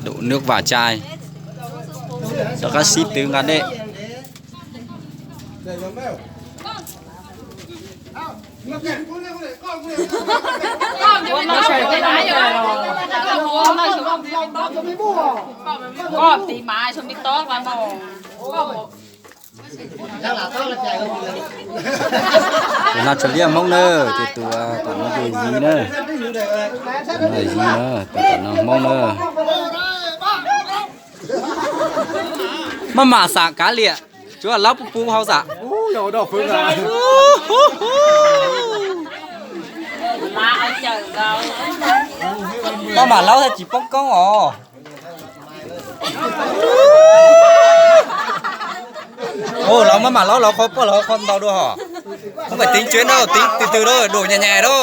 Đổ nước vào chai. Rov qab sib twv nqa dej. Tus no tsis liaj Hmoob na, ces tus tom no tus Ziv na. Ziv na, tus tom no Hmoob na. Maj mam xam kav liam, tsuav laub pub pub hauv xam. Maj mam laub thiaj tsis poob koob os. Ua los maj mam laub los qhov poj los qhov ntau dua hos. Muab koj teev tsuav na, teev tus twg na, dua nyas nyas na.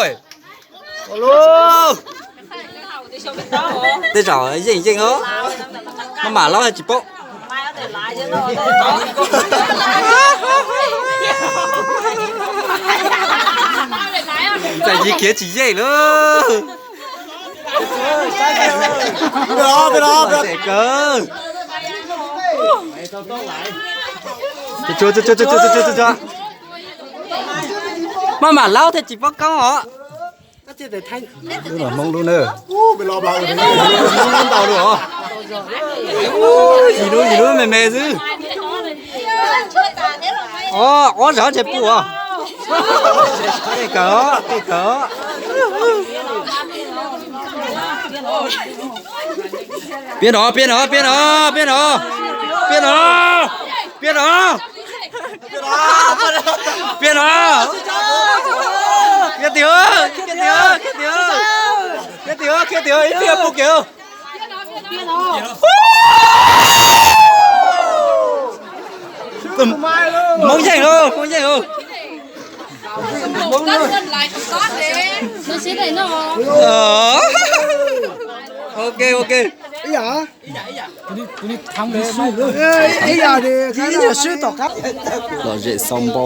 Tej zaum yeej yeej os. Maj mam laub thiaj tsis poob. Txawm yig khiav tsis yeej lawm. Kawg. Maj mam laub thiaj tsis poob koob os. Lub no Hmoob lub na. Hmoob lub ntau lub os. Yim lub, yim lub me me xwb. Os, ob zog tsis pub os. Tej kawg os, tej kawg os. Piab no, piab no, piab no, piab no, piab no, piab no. Piab no. Khiav tim, khiav tim, khiav tim, khiav tim, khiav tim, ib pliag pub kiag. Hmoob yeej lauj, Hmoob yeej lauj. Ok, ok. Lom zem xau npo.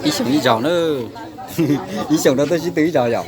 Ib xyoos ib zaug na. Ib xyoos no tuaj sib tw ib zaug yom.